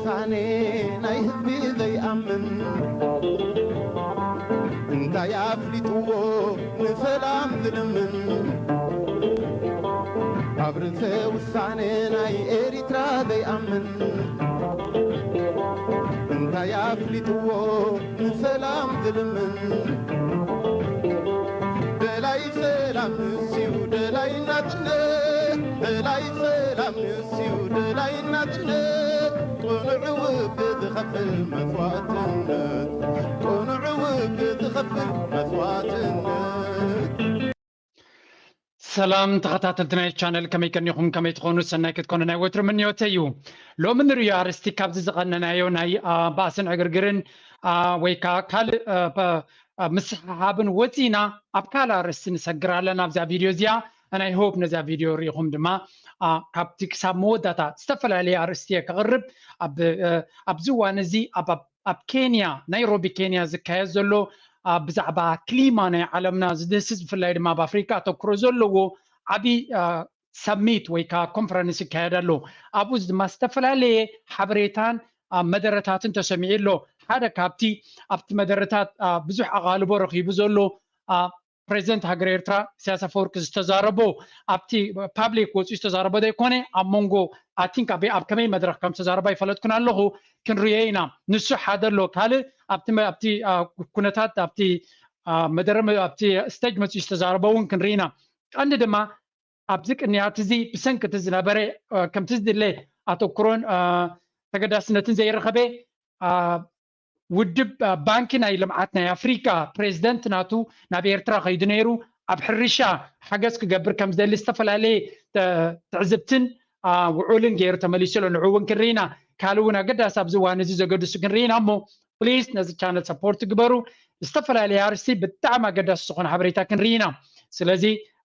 ውሳኔ ናይ ህዝቢ ዘይኣምን እንታይ ኣፍሊጥዎ ንሰላም ዝልምን ኣብ ርእሰ ውሳኔ ናይ ኤሪትራ ዘይኣምን እንታይ ኣፍሊጥዎ ንሰላም ዝልምን ደላይ ሰላም ንስዩ ደላይ ናጽነት ደላይ ሰላም ንስዩ ደላይ ናጽነት ቅኑዕ ውግእ ዝኸፍል መስዋዕትነት ቅኑዕ ውግእ ዝኸፍል መስዋዕትነት ሰላም ተኸታተልቲ ናይ ቻነል፣ ከመይ ቀኒኹም? ከመይ ትኾኑ? ሰናይ ክትኮኑ ናይ ወትሩ ምንዮተይ እዩ። ሎሚ ንርእዮ ኣርእስቲ ካብዚ ዝቐነናዮ ናይ ባእስን ዕግርግርን ወይ ከዓ ካልእ ምስሕሓብን ወፂና ኣብ ካልእ ኣርእስቲ ንሰግር ኣለና ኣብዛ ቪድዮ እዚኣ። ናይ ሆፕ ነዛ ቪድዮ ርኢኹም ድማ ካብቲ ክሳብ መወዳእታ ዝተፈላለየ ኣርእስቲ እየ ከቕርብ። ኣብዚ እዋን እዚ ኣብ ኬንያ ናይሮቢ ኬንያ ዝካየድ ዘሎ ብዛዕባ ክሊማ ናይ ዓለምና ዝድህስስ ብፍላይ ድማ ኣብ ኣፍሪካ ኣተኩሮ ዘለዎ ዓብዪ ሰሚት ወይ ከዓ ኮንፈረንስ ይካየድ ኣሎ። ኣብኡ ድማ ዝተፈላለየ ሓበሬታን መደረታትን ተሰሚዑ ኣሎ። ሓደ ካብቲ ኣብቲ መደረታት ብዙሕ ኣቓልቦ ረኺቡ ዘሎ ፕሬዚደንት ሃገር ኤርትራ ኢሳያስ ኣፈወርቂ ዝተዛረቦ ኣብቲ ፓብሊክ ወፂኡ ዝተዛረቦ ዘይኮነ ኣብ መንጎ ኣቲንክ ኣብ ከመይ መድረክ ከም ዝተዛረባ ይፈለጥኩን ኣለኹ። ክንርዮ ኢና። ንሱ ሓደ ኣሎ። ካልእ ኣብቲ ኩነታት ኣብቲ መደረ ኣብቲ ስቴጅ መፂኡ ዝተዛረቦ እውን ክንርኢ ኢና። ቀንዲ ድማ ኣብዚ ቅንያት እዚ ብሰንኪ እቲ ዝነበረ ከምቲ ዝድለ ኣተኩሮን ተገዳስነትን ዘይረኸበ ውድብ ባንኪ ናይ ልምዓት ናይ ኣፍሪካ ፕሬዚደንት ናቱ ናብ ኤርትራ ከይዱ ነይሩ። ኣብ ሕርሻ ሓገዝ ክገብር ከም ዝደሊ ዝተፈላለየ ትዕዝብትን ውዑልን ገይሩ ተመሊሱ ኣሎ። ንዑ እውን ክንርኢና ካልእ እውን ኣገዳሲ ኣብዚ እዋን እዚ ዘገድሱ ክንርኢና እሞ ፕሊስ ነዚ ቻነል ሰፖርት ግበሩ። ዝተፈላለየ ኣርስቲ ብጣዕሚ ኣገዳሲ ዝኾነ ሓበሬታ ክንርኢ ኢና። ስለዚ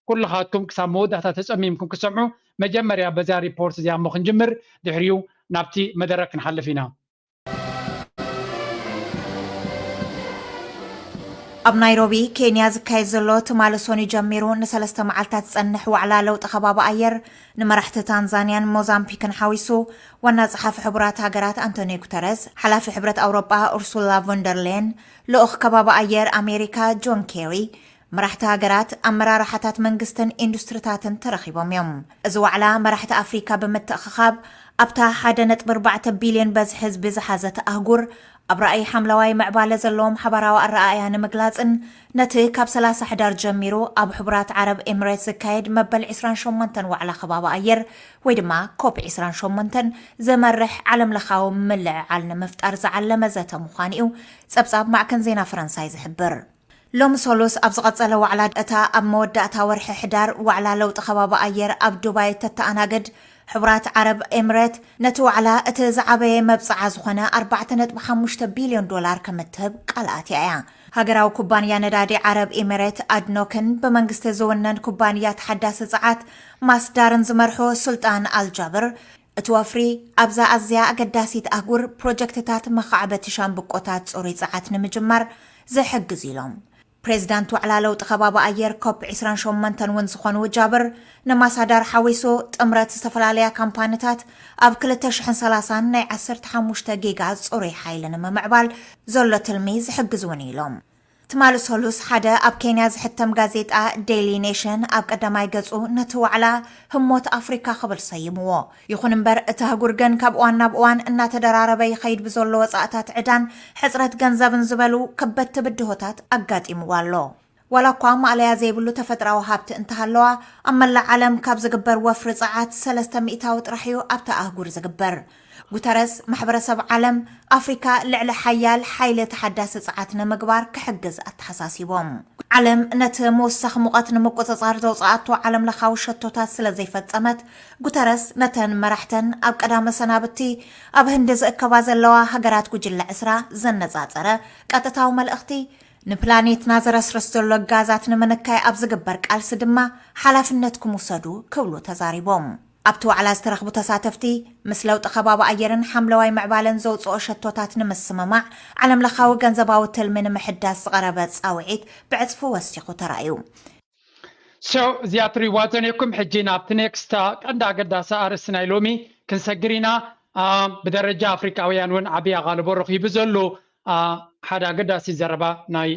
ኩልኻትኩም ክሳብ መወዳእታ ተጸሚምኩም ክሰምዑ መጀመርያ በዛ ሪፖርት እዚኣ እሞ ክንጅምር፣ ድሕሪኡ ናብቲ መደረ ክንሓልፍ ኢና። ኣብ ናይሮቢ ኬንያ ዝካየድ ዘሎ ትማሊ ሰኑይ ጀሚሩ ንሰለስተ መዓልታት ዝጸንሕ ዋዕላ ለውጢ ከባቢ ኣየር ንመራሕቲ ታንዛንያን ሞዛምፒክን ሓዊሱ ዋና ጸሓፊ ሕቡራት ሃገራት ኣንቶኒዮ ጉተረስ፣ ሓላፊ ሕብረት ኣውሮጳ ኡርሱላ ቮንደርሌን፣ ልኡኽ ከባቢ ኣየር ኣሜሪካ ጆን ኬሪ፣ መራሕቲ ሃገራት፣ ኣመራርሓታት መንግስትን ኢንዱስትሪታትን ተረኺቦም እዮም። እዚ ዋዕላ መራሕቲ ኣፍሪካ ብምትእኽኻብ ኣብታ ሓደ ነጥቢ ኣርባዕተ ቢልዮን በዝሒ ህዝቢ ዝሓዘት ኣህጉር ኣብ ራእይ ሓምለዋይ ምዕባለ ዘለዎም ሓባራዊ ኣረኣእያ ንምግላፅን ነቲ ካብ ሰላሳ ሕዳር ጀሚሩ ኣብ ሕቡራት ዓረብ ኤምሬት ዝካየድ መበል ዕስራን ሸሞንተን ዋዕላ ከባቢ ኣየር ወይ ድማ ኮፕ ዕስራን ሸሞንተን ዝመርሕ ዓለምለኻዊ ምልዕዓል ንምፍጣር ዝዓለመ ዘተ ምዃኑ እዩ ፀብፃብ ማዕከን ዜና ፈረንሳይ ዝሕብር። ሎሚ ሰሉስ ኣብ ዝቐጸለ ዋዕላ እታ ኣብ መወዳእታ ወርሒ ሕዳር ዋዕላ ለውጢ ከባቢ ኣየር ኣብ ዱባይ ተተኣናግድ፣ ሕቡራት ዓረብ ኤምሬት ነቲ ዋዕላ እቲ ዝዓበየ መብጽዓ ዝኾነ ኣርባዕተ ነጥቢ ሓሙሽተ ቢልዮን ዶላር ከም እትህብ ቃል ኣትያ እያ። ሃገራዊ ኩባንያ ነዳዲ ዓረብ ኤምሬት ኣድኖክን ብመንግስቲ ዝውነን ኩባንያ ተሓዳሲ ጸዓት ማስዳርን ዝመርሑ ሱልጣን ኣልጃብር፣ እቲ ወፍሪ ኣብዛ ኣዝያ ኣገዳሲት ኣህጉር ፕሮጀክትታት መኻዕበቲ ሻምብቆታት ጽሩይ ጸዓት ንምጅማር ዝሕግዝ ኢሎም። ፕሬዚዳንት ዋዕላ ለውጢ ከባቢ ኣየር ኮፕ ዕስራን ሸሞንተን እውን ዝኾኑ ጃብር፣ ንማሳዳር ሓዊሱ ጥምረት ዝተፈላለያ ካምፓኒታት ኣብ ክልተ ሽሕን ሰላሳን ናይ ዓሰርተ ሓሙሽተ ጊጋ ጽሩይ ሓይሊ ንምምዕባል ዘሎ ትልሚ ዝሕግዝ እውን ኢሎም። ትማሊ ሰሉስ ሓደ ኣብ ኬንያ ዝሕተም ጋዜጣ ዴይሊ ኔሽን ኣብ ቀዳማይ ገጹ ነቲ ዋዕላ ህሞት ኣፍሪካ ክብል ሰይምዎ። ይኹን እምበር እቲ ኣህጉር ግን ካብ እዋን ናብ እዋን እናተደራረበ ይኸይድ ብዘሎ ወጻእታት ዕዳን ሕጽረት ገንዘብን ዝበሉ ከበድቲ ብድሆታት ኣጋጢምዋ ኣሎ። ዋላ እኳ ማእለያ ዘይብሉ ተፈጥራዊ ሃብቲ እንተሃለዋ ኣብ መላእ ዓለም ካብ ዝግበር ወፍሪ ጸዓት ሰለስተ ሚእታዊ ጥራሕ እዩ ኣብታ ኣህጉር ዝግበር። ጉተረስ ማሕበረሰብ ዓለም ኣፍሪካ ልዕሊ ሓያል ሓይሊ ተሓዳሲ ጸዓት ንምግባር ክሕግዝ ኣተሓሳሲቦም። ዓለም ነቲ ምውሳኽ ሙቐት ንምቁጽጻር ዘውፅኣቶ ዓለም ለኻዊ ሸቶታት ስለ ዘይፈጸመት ጉተረስ ነተን መራሕተን ኣብ ቀዳመ ሰናብቲ ኣብ ህንዲ ዝእከባ ዘለዋ ሃገራት ጉጅለ ዕስራ ዘነጻጸረ ቀጥታዊ መልእኽቲ ንፕላኔትና ዘረስርስ ዘሎ ጋዛት ንምንካይ ኣብ ዝግበር ቃልሲ ድማ ሓላፍነትኩም ውሰዱ ክብሉ ተዛሪቦም። ኣብቲ ዋዕላ ዝተረኽቡ ተሳተፍቲ፣ ምስ ለውጢ ከባቢ ኣየርን ሓምለዋይ ምዕባለን ዘውፅኦ ሸቶታት ንምስምማዕ ዓለምለኻዊ ገንዘባዊ ትልሚ ንምሕዳስ ዝቐረበ ፃውዒት ብዕፅፊ ወሲኹ ተራእዩ። So እዚኣ ትሪእዋ ዘኔኩም ሕጂ ናብቲ ኔክስት ቀንዲ ኣገዳሲ ኣርእስቲ ናይ ሎሚ ክንሰግር ኢና። ብደረጃ ኣፍሪካውያን እውን ዓብዪ ኣቓልቦ ረኺቡ ዘሎ ሓደ ኣገዳሲ ዘረባ ናይ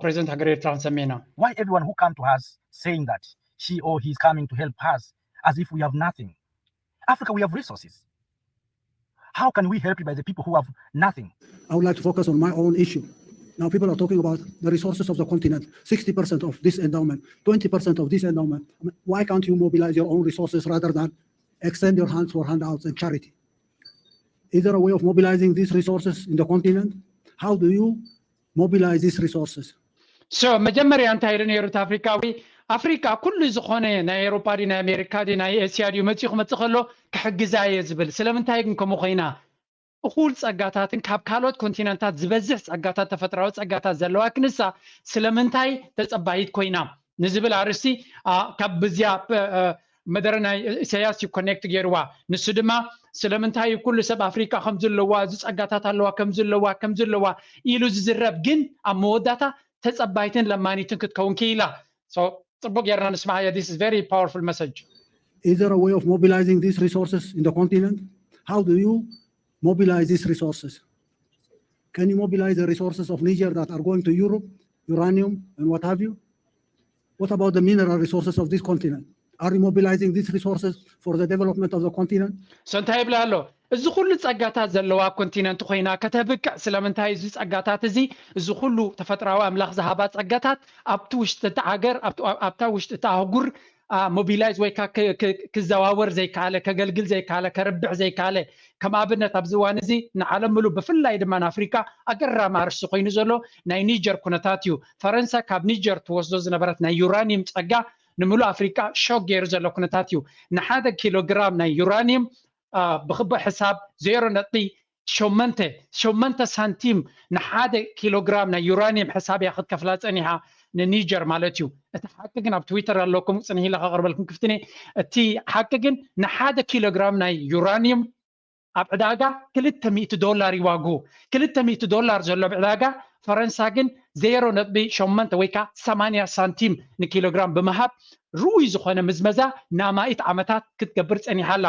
ፕሬዚደንት ሃገር ኤርትራ ክንሰምዕ ኢና። Why everyone who come to us saying that she or he is coming to help us as if we have nothing? Africa, we have resources. How can we help by the people who have nothing? I would like to focus on my own issue. Now people are talking about the resources of the continent, sixty percent of this endowment, twenty percent of this endowment. I mean, why can't you mobilize your own resources rather than extend your hands for handouts and charity? Is there a way of mobilizing these resources in the continent? How do you mobilize these resources? So መጀመርያ እንታይ ኢሉ ነይሩ እቲ ኣፍሪካዊ? ኣፍሪካ ኩሉ ዝኾነ ናይ ኤውሮጳ ድዩ ናይ ኣሜሪካ ድዩ ናይ ኤስያ ድዩ መፂኡ ክመፅእ ከሎ ክሕግዛ እየ ዝብል። ስለምንታይ ግን ከምኡ ኮይና? እኹል ፀጋታትን ካብ ካልኦት ኮንቲነንታት ዝበዝሕ ፀጋታት ተፈጥራዊ ፀጋታት ዘለዋ ክንሳ ስለምንታይ ተፀባይት ኮይና ንዝብል ኣርእስቲ ካብ ብዚያ መደረ ናይ ኢሳያስ እዩ ኮኔክት ገይርዋ። ንሱ ድማ ስለምንታይ እዩ ኩሉ ሰብ ኣፍሪካ ከምዚ ኣለዋ፣ እዚ ፀጋታት ኣለዋ፣ ከምዚ ኣለዋ፣ ከምዚ ኣለዋ ኢሉ ዝዝረብ ግን ኣብ መወዳእታ ተፀባይትን ለማኒትን ክትከውን ክኢላ። So ጽቡቅ ጌርና ንስማዓዮ። This is very powerful message. Is there a way of mobilizing these resources in the continent? How do you mobilize these resources? Can you mobilize the resources of Niger that are going to Europe, uranium and what have you? What about the mineral resources of this continent? Are you mobilizing these resources for the development of the continent? So እንታይ ይብላ ኣሎ? እዚ ኩሉ ጸጋታት ዘለዋ ኮንቲነንት ኮይና ከተብቅዕ ስለምንታይ እዚ ጸጋታት እዚ እዚ ኩሉ ተፈጥራዊ ኣምላኽ ዝሃባ ጸጋታት ኣብቲ ውሽጢ እቲ ሃገር ኣብታ ውሽጢ እቲ ኣህጉር ሞቢላይዝ ወይ ክዘዋወር ዘይከኣለ፣ ከገልግል ዘይከኣለ፣ ከርብሕ ዘይከኣለ፣ ከም ኣብነት ኣብዚ እዋን እዚ ንዓለም ምሉእ ብፍላይ ድማ ንኣፍሪካ ኣገራሚ ኣርእስቲ ኮይኑ ዘሎ ናይ ኒጀር ኩነታት እዩ። ፈረንሳ ካብ ኒጀር ትወስዶ ዝነበረት ናይ ዩራኒየም ጸጋ ንምሉእ ኣፍሪካ ሾክ ገይሩ ዘሎ ኩነታት እዩ። ንሓደ ኪሎግራም ናይ ዩራኒየም ብክቢ ሕሳብ ዜሮ ነጥቢ ሸመንተ ሸመንተ ሳንቲም ንሓደ ኪሎግራም ናይ ዩራኒየም ሕሳብ እያ ክትከፍላ ጸኒሓ ንኒጀር ማለት እዩ። እቲ ሓቂ ግን ኣብ ትዊተር ኣለኩም ጽንሕ ኢለ ከቕርበልኩም ክፍትኒ። እቲ ሓቂ ግን ንሓደ ኪሎግራም ናይ ዩራኒየም ኣብ ዕዳጋ ክልተ ሚእቲ ዶላር ይዋጉ። ክልተ ሚእቲ ዶላር ዘሎ ኣብ ዕዳጋ ፈረንሳ ግን ዜሮ ነጥቢ ሸመንተ ወይ ከዓ ሰማንያ ሳንቲም ንኪሎግራም ብምሃብ ርኡይ ዝኾነ ምዝመዛ ናማኢት ዓመታት ክትገብር ጸኒሓ ኣላ።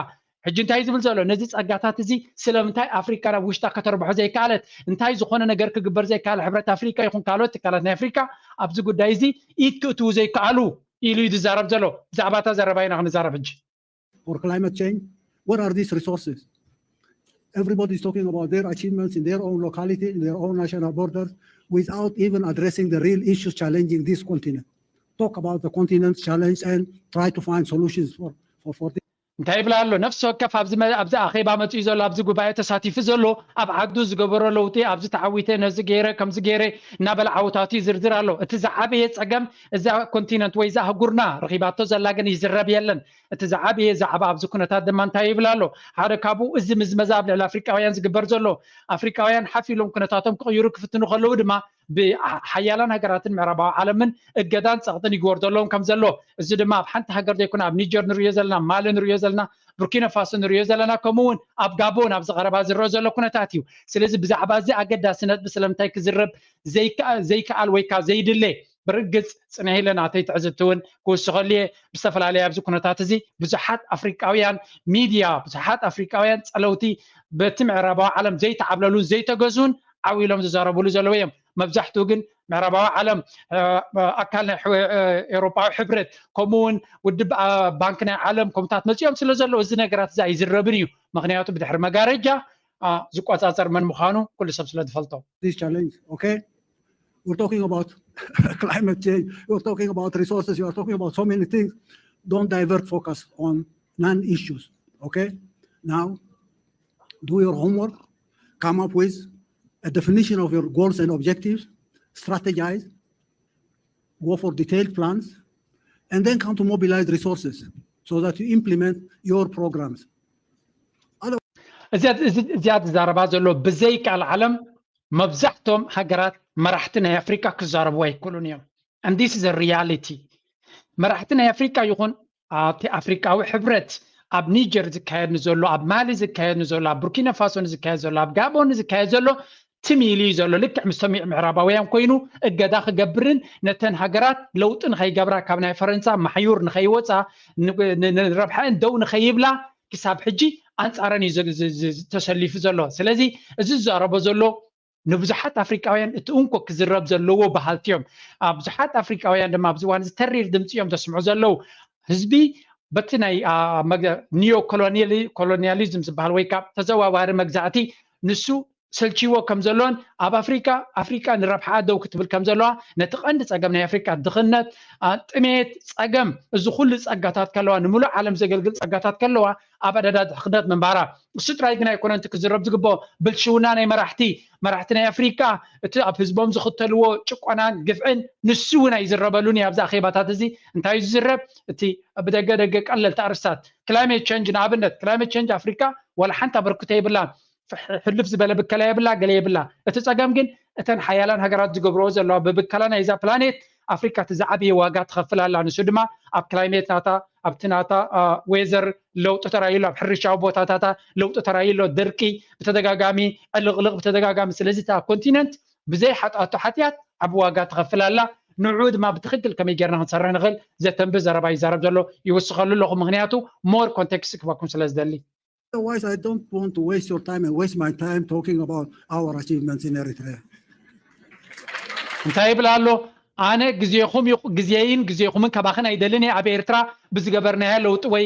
ሕጂ እንታይ ዝብል ዘሎ ነዚ ጸጋታት እዚ ስለምንታይ ኣፍሪካ ናብ ውሽጣ ከተርብሖ ዘይከኣለት እንታይ ዝኾነ ነገር ክግበር ዘይከኣለ ሕብረት ኣፍሪካ ይኹን ካልኦት ትካላት ናይ ኣፍሪካ ኣብዚ ጉዳይ እዚ ኢድ ክእትዉ ዘይከኣሉ ኢሉ እዩ ዝዛረብ ዘሎ። ብዛዕባ እታ ዘረባ ኢና ክንዛረብ ሕጂ። For climate change, what are these resources? Everybody is talking about their achievements in their own locality, in their own national borders, without even addressing the real issues challenging this continent. Talk about the continent's challenge and try to find solutions for, for, for this. እንታይ ይብላ ኣሎ? ነፍሲ ወከፍ ኣብዚ ኣኼባ መፅኡ ዘሎ ኣብዚ ጉባኤ ተሳቲፉ ዘሎ ኣብ ዓዱ ዝገበሮ ለውጢ ኣብዚ ተዓዊተ ነዚ ገይረ ከምዚ ገይረ እናበለ ዓወታቱ ይዝርዝር ኣሎ። እቲ ዝዓበየ ፀገም እዛ ኮንቲነንት ወይ እዛ ኣህጉርና ረኺባቶ ዘላ ግን ይዝረብ የለን። እቲ ዝዓበየ ዛዕባ ኣብዚ ኩነታት ድማ እንታይ ይብል ኣሎ? ሓደ ካብኡ እዚ ምዝመዛ ኣብ ልዕሊ ኣፍሪቃውያን ዝግበር ዘሎ ኣፍሪቃውያን ሓፍ ኢሎም ኩነታቶም ክቕይሩ ክፍትኑ ከለዉ ድማ ብሓያላን ሃገራትን ምዕራባዊ ዓለምን እገዳን ፀቕጥን ይግበር ዘለዎም ከም ዘሎ እዚ ድማ ኣብ ሓንቲ ሃገር ዘይኮነ ኣብ ኒጀር ንሪዮ ዘለና፣ ማሊ ንሪዮ ዘለና፣ ቡርኪና ፋሶ ንሪዮ ዘለና፣ ከምኡ እውን ኣብ ጋቦን ኣብዚ ቀረባ ዝረአ ዘሎ ኩነታት እዩ። ስለዚ ብዛዕባ እዚ ኣገዳሲ ነጥቢ ስለምንታይ ክዝረብ ዘይከኣል ወይ ከዓ ዘይድለ ብርግፅ ፅንሕ ኢለ ናተይ ትዕዝብቲ እውን ክውስኸሉ እየ። ብዝተፈላለየ ኣብዚ ኩነታት እዚ ብዙሓት ኣፍሪቃውያን ሚድያ ብዙሓት ኣፍሪቃውያን ፀለውቲ በቲ ምዕራባዊ ዓለም ዘይተዓብለሉን ዘይተገዝኡን ዓው ኢሎም ዝዛረብሉ ዘለዉ እዮም። መብዛሕትኡ ግን ምዕራባዊ ዓለም ኣካል ናይ ኤውሮጳዊ ሕብረት ከምኡ እውን ውድብ ባንክ ናይ ዓለም ከምኡታት መፂኦም ስለ ዘለዉ እዚ ነገራት እዚ ኣይዝረብን እዩ። ምክንያቱ ብድሕሪ መጋረጃ ዝቆፃፀር መን ምዃኑ ኩሉ ሰብ ስለ ዝፈልጦ። This challenge, okay? We're talking about climate change, we're talking about resources, you are talking about so many things. Don't divert focus on non-issues, okay? Now, do your homework, come up with a definition of your goals and objectives, strategize, go for detailed plans, and then come to mobilize resources so that you implement your programs. እዚኣ ትዛረባ ዘሎ ብዘይ ቃል ዓለም መብዛሕቶም ሃገራት መራሕቲ ናይ ኣፍሪካ ክዛረቡ ኣይክእሉን እዮም። And this is a reality። መራሕቲ ናይ ኣፍሪካ ይኹን ኣብቲ ኣፍሪካዊ ሕብረት ኣብ ኒጀር ዝካየድ ንዘሎ፣ ኣብ ማሊ ዝካየድ ንዘሎ፣ ኣብ ቡርኪና ፋሶ ንዝካየድ ዘሎ፣ ኣብ ጋቦን ንዝካየድ ዘሎ ትም ኢሉ እዩ ዘሎ። ልክዕ ምስቶም ምዕራባውያን ኮይኑ እገዳ ክገብርን ነተን ሃገራት ለውጢ ንኸይገብራ ካብ ናይ ፈረንሳ ማሕዩር ንኸይወፃ ንረብሐን ደው ንኸይብላ ክሳብ ሕጂ ኣንፃረን እዩ ተሰሊፉ ዘሎ። ስለዚ እዚ ዝዛረቦ ዘሎ ንብዙሓት ኣፍሪቃውያን እቲ እንኮ ክዝረብ ዘለዎ በሃልቲ እዮም። ብዙሓት ኣፍሪቃውያን ድማ ኣብዚ እዋን እዚ ተሪር ድምፂ እዮም ዘስምዑ ዘለዉ። ህዝቢ በቲ ናይ ኒዮ ኮሎኒያሊዝም ዝበሃል ወይ ካብ ተዘዋዋሪ መግዛእቲ ንሱ ሰልችዎ ከም ዘሎን ኣብ ኣፍሪካ ኣፍሪካ ንረብሓኣ ደው ክትብል ከም ዘለዋ ነቲ ቀንዲ ፀገም ናይ ኣፍሪካ ድኽነት፣ ጥሜት፣ ፀገም እዚ ኩሉ ፀጋታት ከለዋ ንምሉእ ዓለም ዘገልግል ፀጋታት ከለዋ ኣብ ኣደዳ ድኽነት ምንባራ እሱ ጥራይ ግን ኣይኮነን እቲ ክዝረብ ዝግብኦ። ብልሽውና ናይ መራሕቲ መራሕቲ ናይ ኣፍሪካ እቲ ኣብ ህዝቦም ዝኽተልዎ ጭቆናን ግፍዕን ንሱ እውን ኣይዝረበሉን እዩ። ኣብዚ ኣኼባታት እዚ እንታይ እዩ ዝዝረብ? እቲ ብደገ ደገ ቀለልቲ ኣርስታት ክላይሜት ቸንጅ ንኣብነት ክላይሜት ቸንጅ ኣፍሪካ ዋላ ሓንቲ ኣበርክቶ የብላን። ሕልፍ ዝበለ ብከላ የብላ ገለ የብላ። እቲ ፀገም ግን እተን ሓያላን ሃገራት ዝገብርዎ ዘለዋ ብብከላ ናይዛ ፕላኔት ኣፍሪካ እቲ ዝዓበየ ዋጋ ትኸፍል ኣላ። ንሱ ድማ ኣብ ክላይሜት ናታ ኣብቲ ናታ ዌዘር ለውጢ ተራእዩ ኣሎ፣ ኣብ ሕርሻዊ ቦታታታ ለውጢ ተራእዩ ኣሎ፣ ድርቂ ብተደጋጋሚ፣ ዕልቕልቕ ብተደጋጋሚ። ስለዚ እታ ኮንቲነንት ብዘይ ሓጣቶ ሓጢኣት ዓቢ ዋጋ ትኸፍል ኣላ። ንዑ ድማ ብትኽክል ከመይ ጌርና ክንሰርሕ ንኽእል ዘተንብህ ዘረባ ይዛረብ ዘሎ ይውስኸሉ ኣለኹ፣ ምክንያቱ ሞር ኮንቴክስት ክበኩም ስለ ዝደሊ። Otherwise, I don't want to waste your time and waste my time talking about our achievements in Eritrea. እንታይ ይብል ኣሎ? ኣነ ግዜኹም ግዜይን ግዜኹምን ከባኽን ኣይደልን እየ። ኣብ ኤርትራ ብዝገበርናዮ ለውጢ ወይ